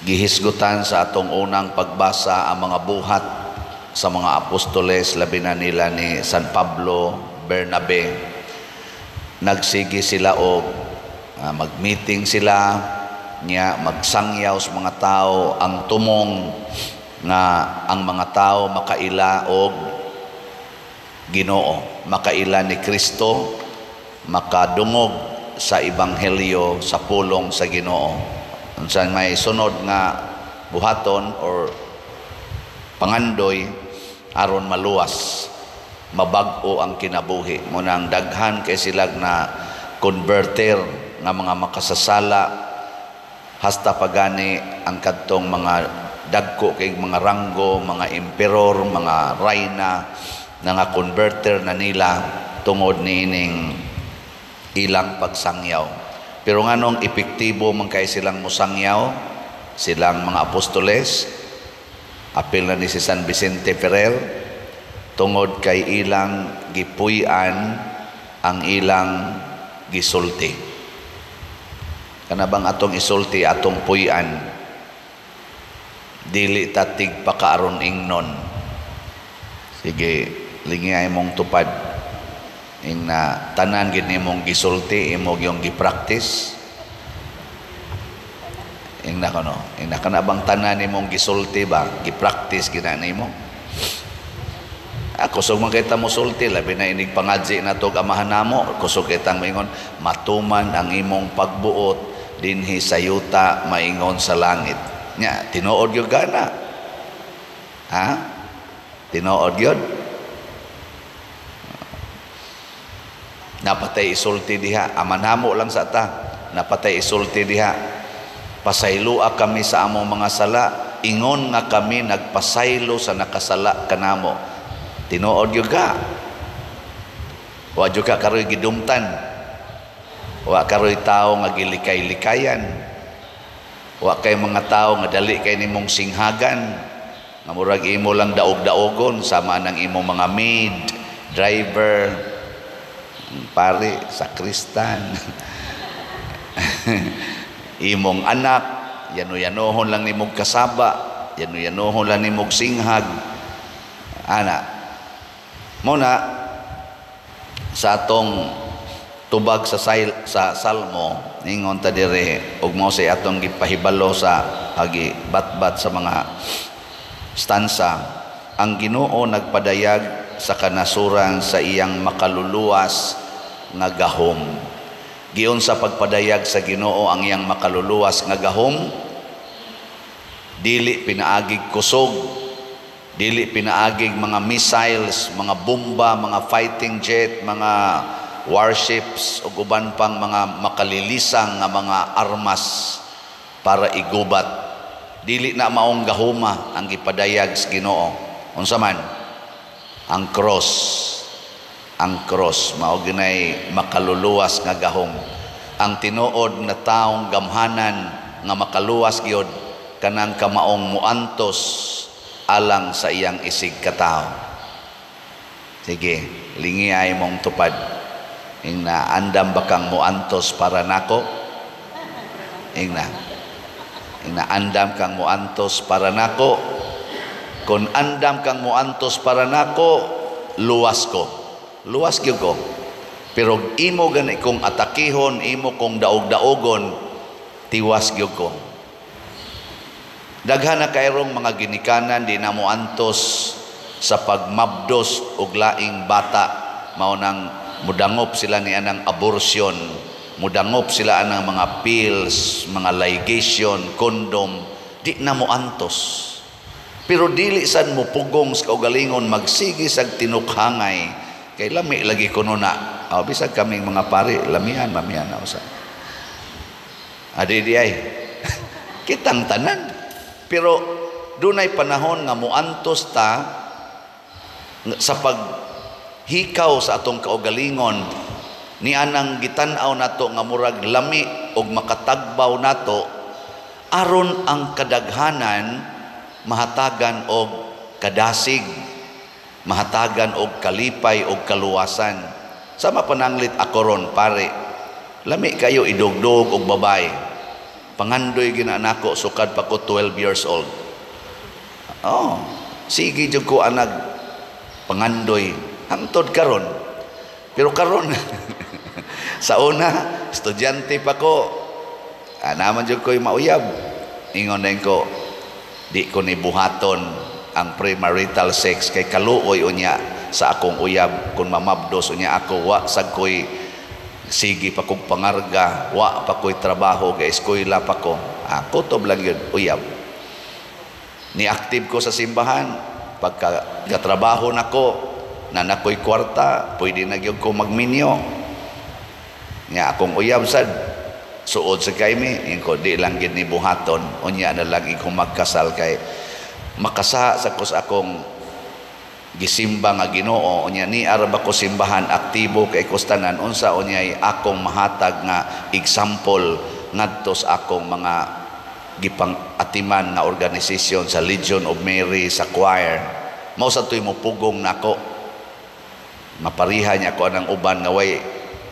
Gihisgutan sa atong unang pagbasa ang mga buhat sa mga apostoles, labi na nila ni San Pablo, Bernabe. Nagsige sila og mag-meeting sila niya, magsangyaw sa mga tao ang tumong nga ang mga tao makaila og Ginoo, makaila ni Kristo, makadungog sa ebanghelyo, sa pulong sa Ginoo. Unsa may sunod nga buhaton or pangandoy aron maluwas, mabag-o ang kinabuhi? Mao nang daghan kay sila na converter nga mga makasasala, hasta pagani ang kadtong mga dagko kay mga ranggo, mga emperor, mga rayna, nga converter na nila tungod niining ilang pagsangyaw. Pero nganong epektibo man kay silang musangyaw, silang mga apostoles, apil na ni si San Vicente Ferrer? Tungod kay ilang gipuy-an ang ilang gisulti. Kana bang atong isulti, atong puy-an? Dili ta tigpakaaron ingnon. Sige, lingi mong tupad. Ing na tanan gid nimong gisulti, imo gyung gi-practice. Ing na kono, ing na kana bang tanan nimong gisulti ba, gi-practice gid na nimo? Ah, kusog man kita mosulti, labi na inig pangadzi na tog Amahan namo, kusog kitang maingon, "Matuman ang imong pagbuot dinhi sa yuta maingon sa langit." Nya, tinuod gyud gana? Ha? Tinuod gyud? Napatay isulti diha, amanamo lang sa ta. Napatay isulti diha. "Pasayloa kami sa among mga sala, ingon nga kami nagpasaylo sa nakasala kanamo." Tinuod gyud ka? Wa gyud ka karoy gidumtan. Wa karoy tao nga gilikay-likayan. Wa kay mga tao nga dali kay nimong singhagan. Nga murag imo lang daog-daogon sama ng imong mga maid, driver, pare, sakristan. Imong anak, yano-yanohon lang nimong kasaba, yano-yanohon lang nimong singhag. Ana. Muna sa atong tubag sa Salmo, ningon ta dire ug mao say atong gipahibalo sa agi batbat sa mga stansa, ang Ginoo nagpadayag sa kanasuran sa iyang makaluluwas nga gahom. Giun sa pagpadayag sa Ginoo ang iyang makaluluwas nga gahom? Dili pinaagig kusog, dili pinaagig mga missiles, mga bomba, mga fighting jet, mga warships ug uban pang mga makalilisang nga mga armas para igubat. Dili na maong gahuma ang gipadayag sa Ginoo. Unsa man? Ang cross. Ang cross mao ginay makaluluwas nga gahom. Ang tinuod nga taong gamhanan nga makaluwas gyud kanang kamaong muantos alang sa iyang isig katawo. Sige, lingi ay mong tupad. Ing na, andam ba kang muantos para nako? Ing na. Ing na, andam kang muantos para nako? Kung andam kang muantos para nako, luwas ko. Luwas gyud ko. Pero imo gani kong atakihon, imo kong daog-daogon, tiwas gyud ko. Daghan na kayrong mga ginikanan di na moantos sa pagmabdos og laing bata, mao nang mudangop sila ni anang abortion, mudangop sila anang mga pills, mga ligation, condom, di na moantos. Pero dili sad mo pugong sa kaugalingon magsige sag tinukhangay kay lami lagi kuno na. Oh, bisag kaming mga pari, lamian mamian na usa. Adi di ay kitang tanan. Pero dunay panahon nga muantos ta sa paghikaw sa atong kaugalingon ni anang gitan-aw nato nga murag lami og makatagbaw nato aron ang kadaghanan mahatagan og kadasig, mahatagan og kalipay og kaluwasan. Sama pananglit ako ron, pare, lami kayo idugdog og babay. Pangandoy gina nako sukad pa ko 12 years old. Oh, sige jud ko anag pangandoy hangtod karon. Pero karon sa una, estudyante pa ko, naman jud ko'y mauyab. Ingon din ko, di ko ni buhaton ang premarital sex kay kaluoy unya sa akong uyab kung mamabdos unya ako. Wa sad ko'y, sige pa kog pangarga, wa pa ko'y trabaho, kay eskwela pa ko. Ako to lang yun uyab ni active ko sa simbahan. Pagka katrabaho nako na nakoy kwarta, pwede na gyud ko magminyo nya. Akong uyab sad suod sa kay mi ko, di lang gid ni buhaton, unya na lang iko magkasal kay makasa sa ko sa akong gisimba nga Ginoo. Unya ni araba ko simbahan, aktibo kay kustanan, unsa unyay akong mahatag nga example ngadto sa akong mga gipang atiman nga organisasyon sa Legion of Mary, sa choir? Mao sa tuy mo pugong nako, mapariha niya ko anang uban nga way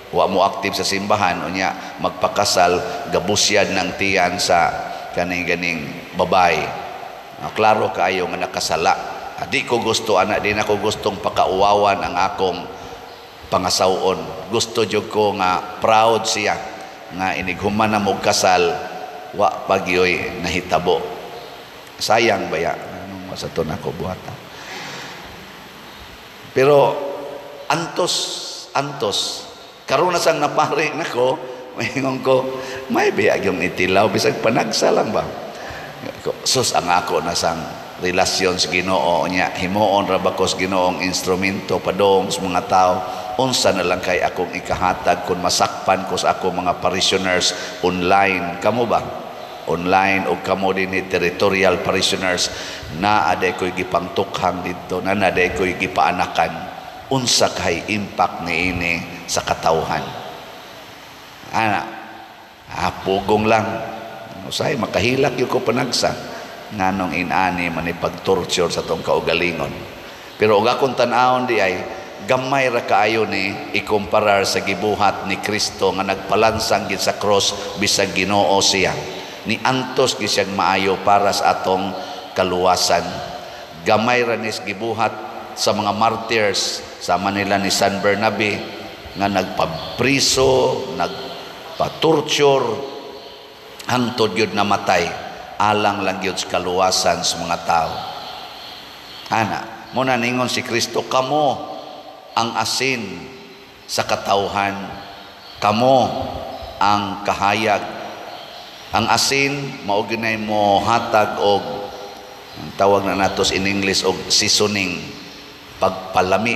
wa mo active sa simbahan, unya magpakasal, gabusyad ng tiyan sa kaning ganing babay. Klaro kaayo nga nakasala. Di ko gusto ana, di na ko gustong pakauwawan ang akong pangasawon. Gusto jud ko nga proud siya nga inighuman na mo kasal, wa pagyoy nahitabo. Sayang baya anong sa to nako buhata. Pero antos antos karon na sang napari nako, maingon ko, may biya yung itilaw bisag panagsa lang ba. Sus, ang ako na sang relasyon sa Ginoo nya, himuon ra ba ko sa Ginoong instrumento padong sa mga tao? Unsa na lang kay akong ikahatag kung masakpan ko sa ako mga parishioners online, kamo ba online o kamo din ni territorial parishioners na aday ko'y gipangtukhang didto na aday ko'y gipaanakan? Unsa kay impact niini sa katawhan ana? Pugong lang, usay makahilak gyud ko panagsa nganong inani man pag-torture sa tong kaugalingon. Pero og akong tan-awon di ay gamay ra kaayo ni ikumparar sa gibuhat ni Kristo nga nagpalansang gid sa cross bisag Ginoo siya. Ni antos gid siyang maayo para sa atong kaluwasan. Gamay ra ni gibuhat sa mga martyrs sa Manila ni San Bernabe nga nagpapriso, nagpa-torture hangtod gyud namatay alang lang gyud sa kaluwasan sa mga tao. Ana, mo na ningon si Kristo, "Kamo ang asin sa katawhan, kamo ang kahayag." Ang asin mao ginay mo hatag og ang tawag na natos in English og seasoning, pagpalami.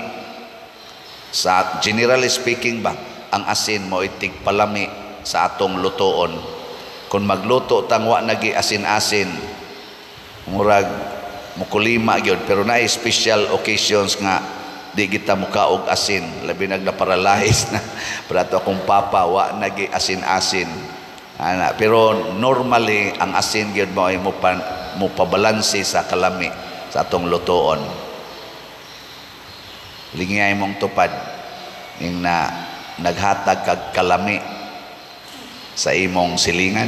Sa generally speaking ba, ang asin mo tigpalami sa atong lutoon. Kung magluto tang wa nagi asin-asin, murag mukulima gyud. Pero naay special occasions nga di kita mukaog asin, labi nag na-paralyze na. Pero ato akong papa, wa nagi asin-asin ana. Pero normally ang asin gyud mo ay mo pa, mo pabalanse sa kalami sa atong lutoon. Lingay mong tupad ing na naghatag kag kalami sa imong silingan,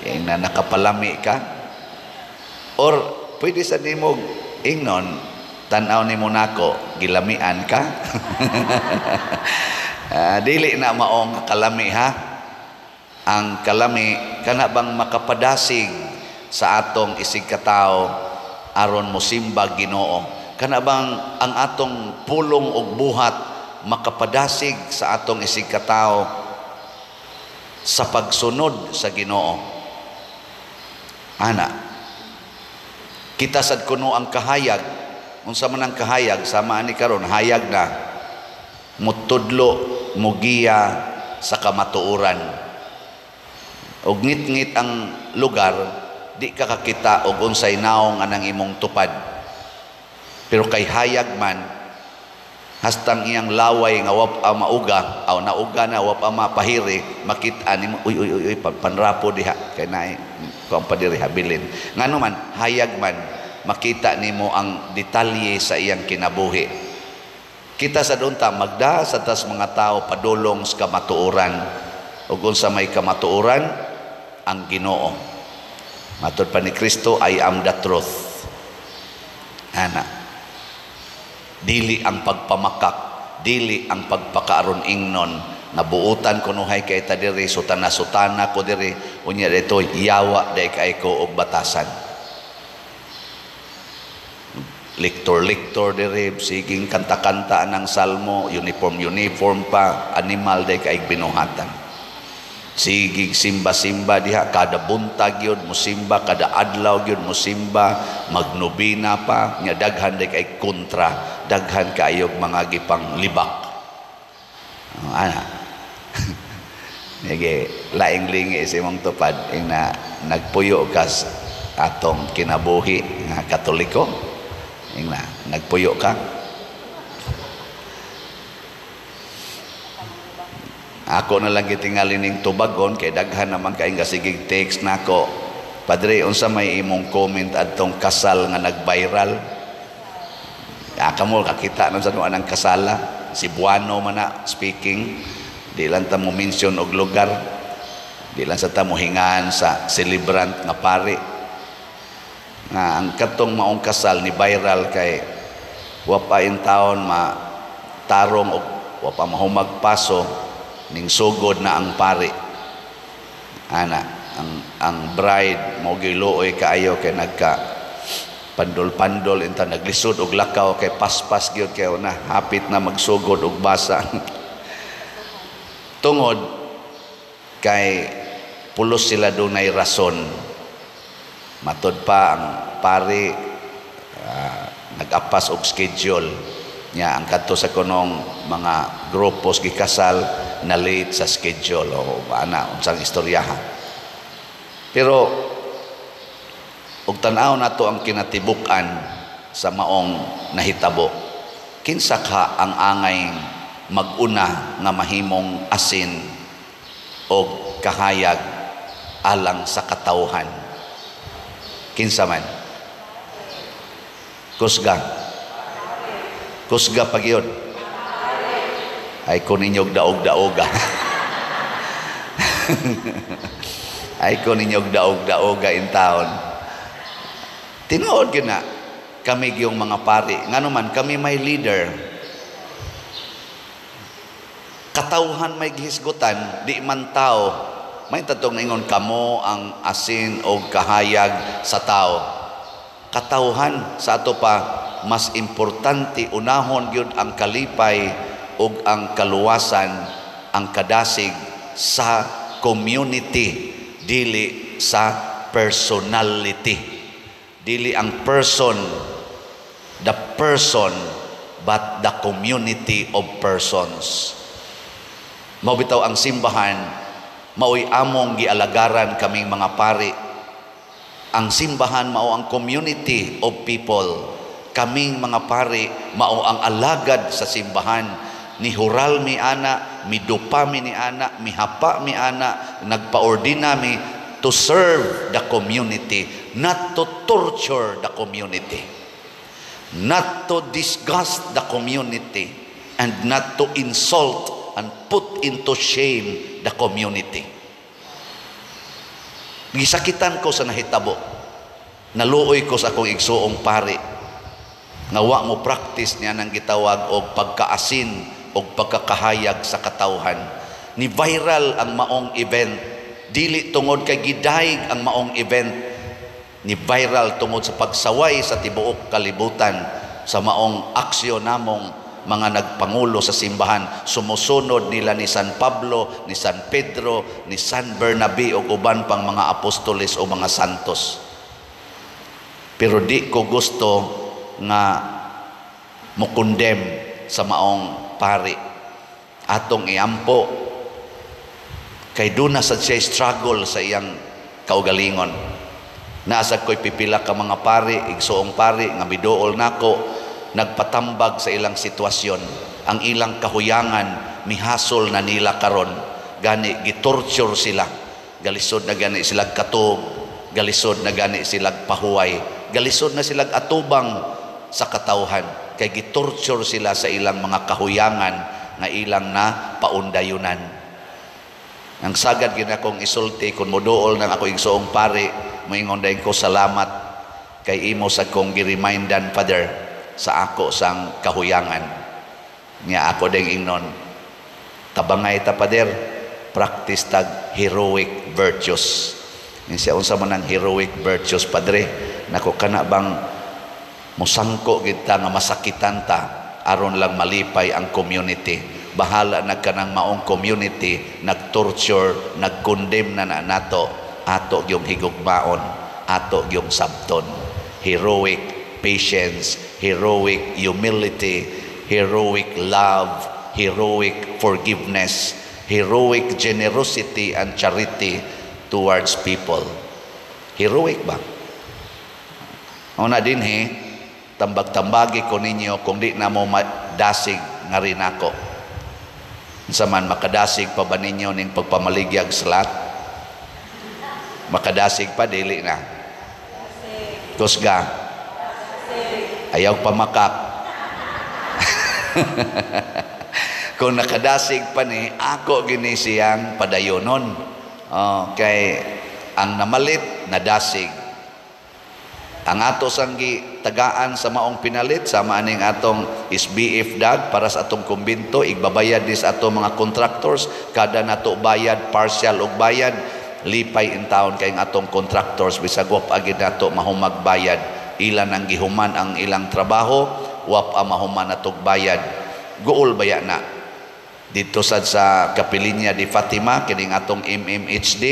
ing na nakapalami ka, or pwede sa nimo ingnon, tan-aw nimo nako, gilamian ka. Dili na maong kalami ha. Ang kalami kana bang makapadasig sa atong isig katao aron mosimba Ginoo, kana bang ang atong pulong ug buhat makapadasig sa atong isig katao sa pagsunod sa Ginoo. Ana, kita sad kuno ang kahayag. Unsa man ang kahayag? Sama ani karon, hayag na mutudlo, mugiya sa kamatuoran. Og ngit-ngit ang lugar, di ka kakita og unsay naong anang imong tupad. Pero kay hayag man, hastang iyang laway nga wa pa mauga aw nauga na, wa pa mapahiri, makita nimo, "Uy, uy, uy, uy, panrapo diha kay naay kuan pa diri habilin." Ngano man hayag man, makita nimo ang detalye sa iyang kinabuhi. Kita sa unta magda sa tas mga tao padulong sa kamatuoran. Ug unsa may kamatuoran? ang Ginoo. Matod pa ni Kristo, "I am the truth." Ana. Dili ang pagpamakak, dili ang pagpakaaron ingnon nga buutan kunuhay kay ta diri, sutana-sutana ko diri, unya dito yawa day kay ko og batasan. Lektor-lektor diri, siging kanta-kanta ng salmo, uniform-uniform pa, animal day kay binuhatan. Sigig simba-simba diha, kada buntag yun musimba, kada adlaw yun musimba, magnobina pa nya, daghan day kay kontra, daghan kaayog mga gipang libak. Oh, ana. Sige, laing lingi sa imong tupad ing na nagpuyo kas atong kinabuhi nga Katoliko. Ing na nagpuyo ka. Ako na lang gitingali ning tubagon kay daghan naman kay nga sigig text nako. "Padre, unsa may imong comment adtong kasal nga nag-viral?" Ah, kamo kakita na sa anang kasala, Cebuano man na speaking. Di lang ta mo mention og lugar. Di lang sa ta mo hingaan sa celebrant nga pari. Nga ang katong maong kasal ni viral kay wa pa in taon ma tarong og wa pa mahumag paso, ning sugod na ang pari. Ana, ang bride mo giluoy kaayo kay nagka pandol-pandol inta, naglisod og lakaw kay paspas gyud kay na hapit na magsugod og basa. Tungod kay pulos sila dunay rason. Matod pa ang pari, nag-apas og schedule nya, ang kadto sa kunong mga grupos gikasal na late sa schedule o ana unsang istoryaha. Pero og tan-aw nato ang kinatibuk-an sa maong nahitabo, kinsa ka ang angay mag-una nga mahimong asin og kahayag alang sa katawhan? Kinsa man? Kusga. Kusga pag yun. Ay ko ninyog daog-daoga. Ay ko ninyog daog-daoga in taon. Tinuod gyud na kami gyung mga pari. Ngano man kami may leader. Katawhan may gihisgutan, di man tao. May tatong ingon kamo ang asin o kahayag sa tao. Katawhan sa ato pa mas importante, unahon gyud ang kalipay ug ang kaluwasan, ang kadasig sa community, dili sa personality. Dili ang person, the person, but the community of persons. Mao bitaw ang simbahan, maoy among gialagaran kaming mga pari. Ang simbahan mao ang community of people. Kaming mga pari mao ang alagad sa simbahan. Nihural mi ana, midupa mi ni ana, mihapa mi ana, nagpaordina mi to serve the community, not to torture the community, not to disgust the community, and not to insult and put into shame the community. Gisakitan ko sa nahitabo. Naluoy ko sa akong igsuong pari nga wa mo practice niya nang gitawag og pagkaasin og pagkakahayag sa katawhan. Ni viral ang maong event dili tungod kay gidayeg ang maong event, ni viral tungod sa pagsaway sa tibuok kalibutan sa maong aksyon namong mga nagpangulo sa simbahan. Sumusunod nila ni San Pablo, ni San Pedro, ni San Bernabe ug uban pang mga apostoles o mga santos. Pero di ko gusto nga mukondem sa maong pari. Atong iampo kay duna sad siya struggle sa iyang kaugalingon. Naasad ko'y pipila ka mga pari, igsuong pari nga miduol nako, nagpatambag sa ilang sitwasyon, ang ilang kahuyangan mihasol na nila karon. Gani gitorture sila, galisod na gani sila katuog, galisod na gani sila pahuway, galisod na sila atubang sa katawhan, kay gitorture sila sa ilang mga kahuyangan nga ilang na paundayunan. Ang sagad gid akong isulti kung moduol nang ako igsuong pari, moingon dayon ko, "Salamat kay imo sa kong gi-remindan, Father, sa ako sang kahuyangan." Nya ako ding ingnon, "Tabangay ta, Father, practice tag heroic virtues." Siya, "Unsa man ang heroic virtues, Padre?" Nako, kana bang musangko gid ta nga masakitan ta aron lang malipay ang community. Bahala na kanang maong community nag-torture, nag-condemn na na nato, ato gyung higugmaon, ato gyung sabton. Heroic patience, heroic humility, heroic love, heroic forgiveness, heroic generosity and charity towards people. Heroic ba? Una din he, tambag-tambagi ko ninyo kung di na mo dasig nga rin ako. Unsa man, makadasig pa ba ninyo ning pagpamaligyag slot? Makadasig pa, dili na? Kusga. Ayaw pamakak. Kung nakadasig pa ni, ako gini siyang padayonon. Oh, kay ang namalit, nadasig. Ang ato sang tagaan sa maong pinalit sama aning atong SBF dag para sa atong kumbinto, igbabayad ni sa atong mga contractors, kada nato bayad partial og bayad, lipay in town kay ang atong contractors bisag wa pa gid nato mahumag bayad, ilan ang gihuman ang ilang trabaho, wa pa mahuman natog bayad. Guol baya na dito sad sa Kapilinya di Fatima kining atong MMHD.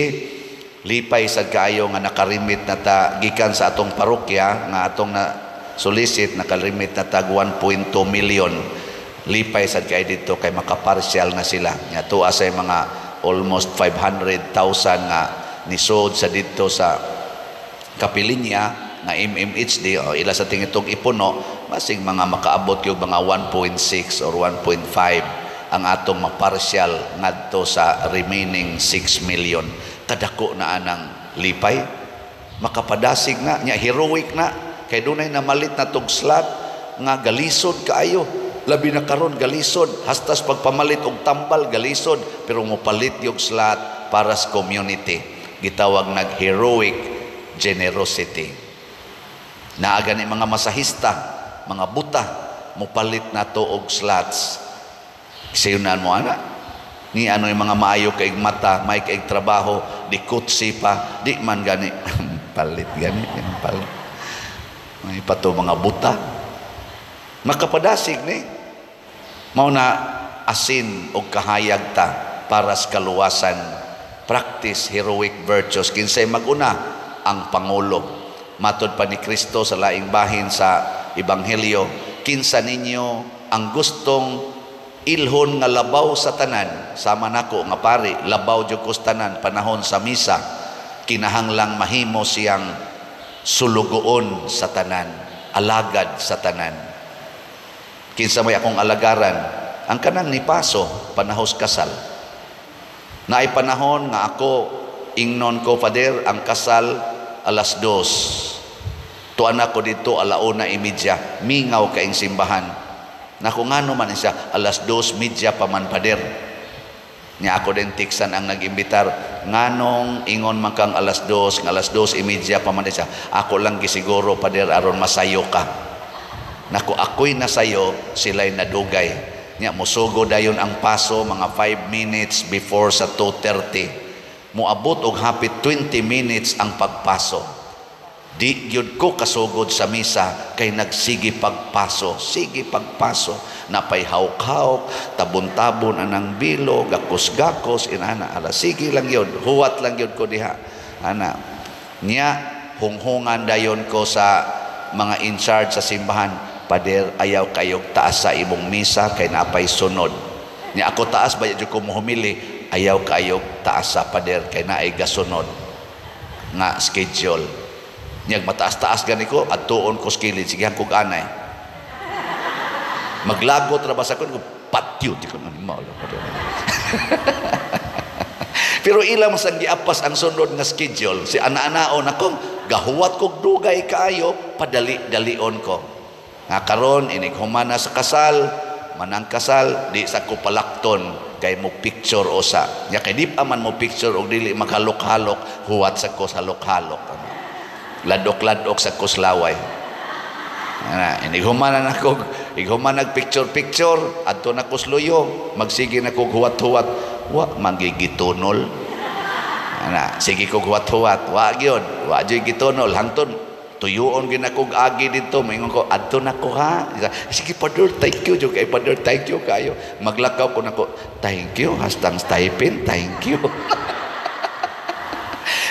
Lipay sad kaayo nga nakarimit na ta gikan sa atong parokya nga atong na solicit, nakarimit na tag 1.2 million. Lipay sad kay dito kay makapartial na sila. Nga tuwa sa mga almost 500,000 nga nisod sa dito sa Kapilinya nga MMHD, o ila sa tingitong ipuno, basing mga makaabot yung mga 1.6 or 1.5 ang atong mapartial ngadto sa remaining 6 million. Kadako na anang lipay, makapadasig na nya, heroic na kay dunay namalit na tog slot nga galisod kaayo. Labi na karon galisod, hastas pagpamalit og tambal galisod, pero mopalit yung slot para sa community. Gitawag nag heroic generosity. Naa gani mga masahista, mga buta, mopalit na to og slots. Sayunan mo ana ni ano yung mga maayo kay mata, may kay trabaho, di kutsi pa, di man gani palit gani palit. May pato mga buta makapadasig ni mao na asin og kahayag ta para sa kaluwasan. Practice heroic virtues. Kinsay maguna? Ang pangulo. Matod pa ni Kristo sa laing bahin sa Ebanghelyo, "Kinsa ninyo ang gustong ilhon nga labaw sa tanan?" Sama nako nga pari, labaw jud ko sa tanan panahon sa misa, kinahanglang mahimo siyang sulugoon sa tanan, alagad sa tanan. Kinsa may akong alagaran? Ang kanang nipaso panahos kasal. Naay panahon nga ako ingnon ko, "Father, ang kasal 2:00." Tuan ako dito 1:30, mingaw kaing simbahan. Naku, ngano man siya 2:30 pa man, Pader? Nya ako din tiksan ang nag-imbitar, "Nganong ingon man kang 2:00, nga 2:30 pa man siya?" "Ako lang gisiguro, Pader, aron masayo ka." Naku, ako'y nasayo, sila'y nadugay. Nya musugo dayon ang paso mga 5 minutes before sa 2:30. Muabot og hapit 20 minutes ang pagpaso. Di gyud ko kasugod sa misa kay nagsige pagpaso, sige pagpaso, napay hawk-hawk, tabon-tabon anang bilo, gakos-gakos inana, ala sige lang yun, huwat lang yun ko diha. Ana, nya hunghungan dayon ko sa mga in charge sa simbahan, "Pader, ayaw kayog taas sa imong misa kay napay sunod." Nya ako taas ba jud ko mohumili, "Ayaw kayog taas sa, Pader, kay naay gasunod nga schedule." Niyag mataas-taas gani ko, adtuon ko sa kilid, sige kog anay. Maglagot ra ba sa ko, patyo, di ko animal. Pero ila mas ang giapas ang sunod nga schedule, si ana-anaon akong gahuwat kog dugay kaayo, padali-dalion ko. Nga karon inig humana sa kasal, manang kasal, di sa ko palakton. Kay mo picture usa. Nya kay di pa man mo picture og dili makalok-halok, huwat sa ko sa halok-halok. Ladok-ladok sa kuslaway. Ana, inighuman na nako, ighuman nag picture picture, adto na ko luyo, magsige na kog huwat-huwat, wa magigitunol. Ana, sige kog huwat-huwat, wa gyud, wa gyud gitunol hangtod tuyuon gyud na kog agi didto, moingon ko, "Adto na ko ha." "Sige, Father, thank you jud kay Father, thank you kayo." Maglakaw ko nako, "Thank you hastang stipend, thank you."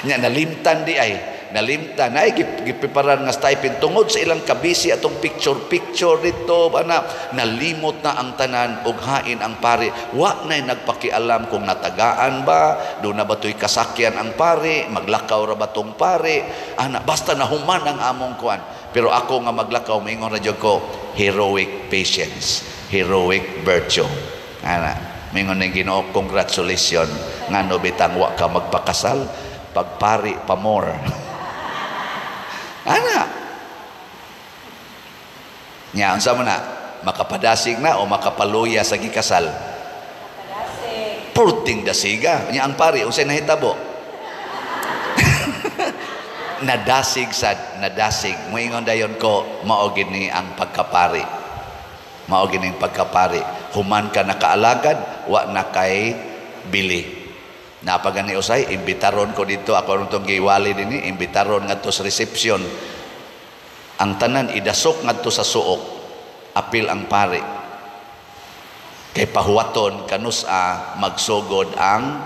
Nya nalimtan di ay, nalimtan ay gipreparar nga stipend tungod sa ilang kabisi atong picture picture dito ana, nalimot na ang tanan ug hain ang pari. Wa nay nagpakialam kung natagaan ba do na ba to'y kasakyan ang pari, maglakaw ra ba tong pari ana, basta nahuman ang among kuan. Pero ako nga maglakaw, moingon ra jud ko, "Heroic patience, heroic virtue." Ana, mingon ning Ginoo, "Congratulations, ngano bitang wa ka magpakasal, pagpari pa more." Ana. Nya unsa man na? Makapadasig na o makapaluya sa gikasal? Padasig. Purting dasiga. Nya ang pari, unsay nahitabo? Nadasig sad, nadasig. Moingon dayon ko, mao gini ang pagkapari. Mao gini ang pagkapari. Human ka nakaalagad, wa na kay bili. Napagani usay, imbitaron ko dito, ako ron tong giwali dinhi, imbitaron ngadto sa reception. Ang tanan idasok ngadto sa suok, apil ang pari. Kay pahuwaton kanus-a magsugod ang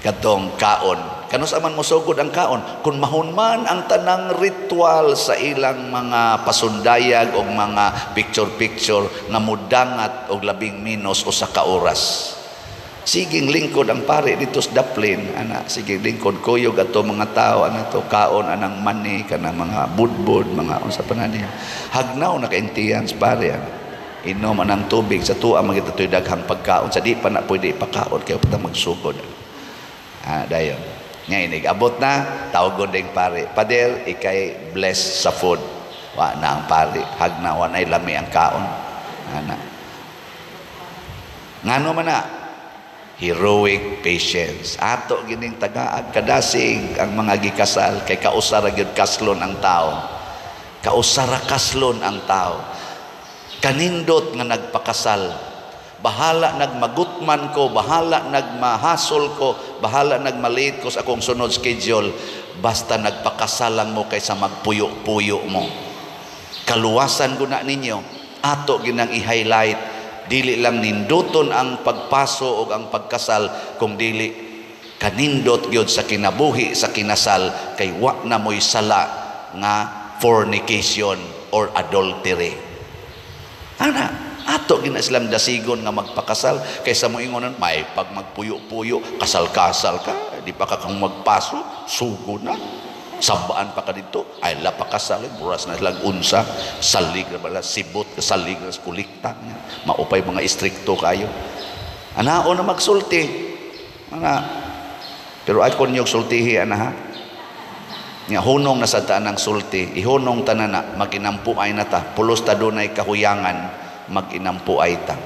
katong kaon. Kanus-a man mosugod ang kaon kung mahunman ang tanang ritual sa ilang mga pasundayag o mga picture-picture nga mudangat og labing minos usa ka oras. Siging lingkod ang pare dito sa daplin ana, siging lingkod, kuyog ato mga tao ana to kaon anang mani kana mga budbud, mga unsa pa na niya. Hagnaw na kaintihan sa pare ana. Inom anang tubig sa tuwa, magita to'y daghang pagkaon sa di pa na pwede ipakaon kay pa magsugod. Ah, dayon. Nga inig abot na, tawagon ding pare. "Pader, ikay bless sa food." Wa na ang pare, hagnaw na lami ang kaon. Ana. Ngano man na? Heroic patience. Ato gining tagaag kadasig ang mga gikasal kay kausara gyud kaslon ang tao. Kausara kaslon ang tao. Kanindot nga nagpakasal. Bahala nagmagutman ko, bahala nagmahasol ko, bahala nagmalate ko sa akong sunod schedule, basta nagpakasal lang mo kaysa magpuyo-puyo mo. Kaluwasan ko na ninyo, ato ginang i-highlight, dili lang ninduton ang pagpaso o ang pagkasal, kung dili kanindot gyud sa kinabuhi sa kinasal kay wa na mo'y sala nga fornication or adultery. Ana, ato gina silang dasigon nga magpakasal kaysa mo ingonan may pag magpuyo-puyo, kasal-kasal ka, di pa ka kang magpaso, sugo na. Sabaan pa ka dito, ay la pakasal, buras na silang unsa, salig na bala, sibot, salig na kulikta niya. Maupay mga istrikto kayo. Anao na magsulti. Ana. Pero ay kon niyog sultihi, ana ha. Nga hunong na sa ng sulti, ihunong tanan na, maginampuay na ta, pulos ta dunay kahuyangan, maginampuay ta.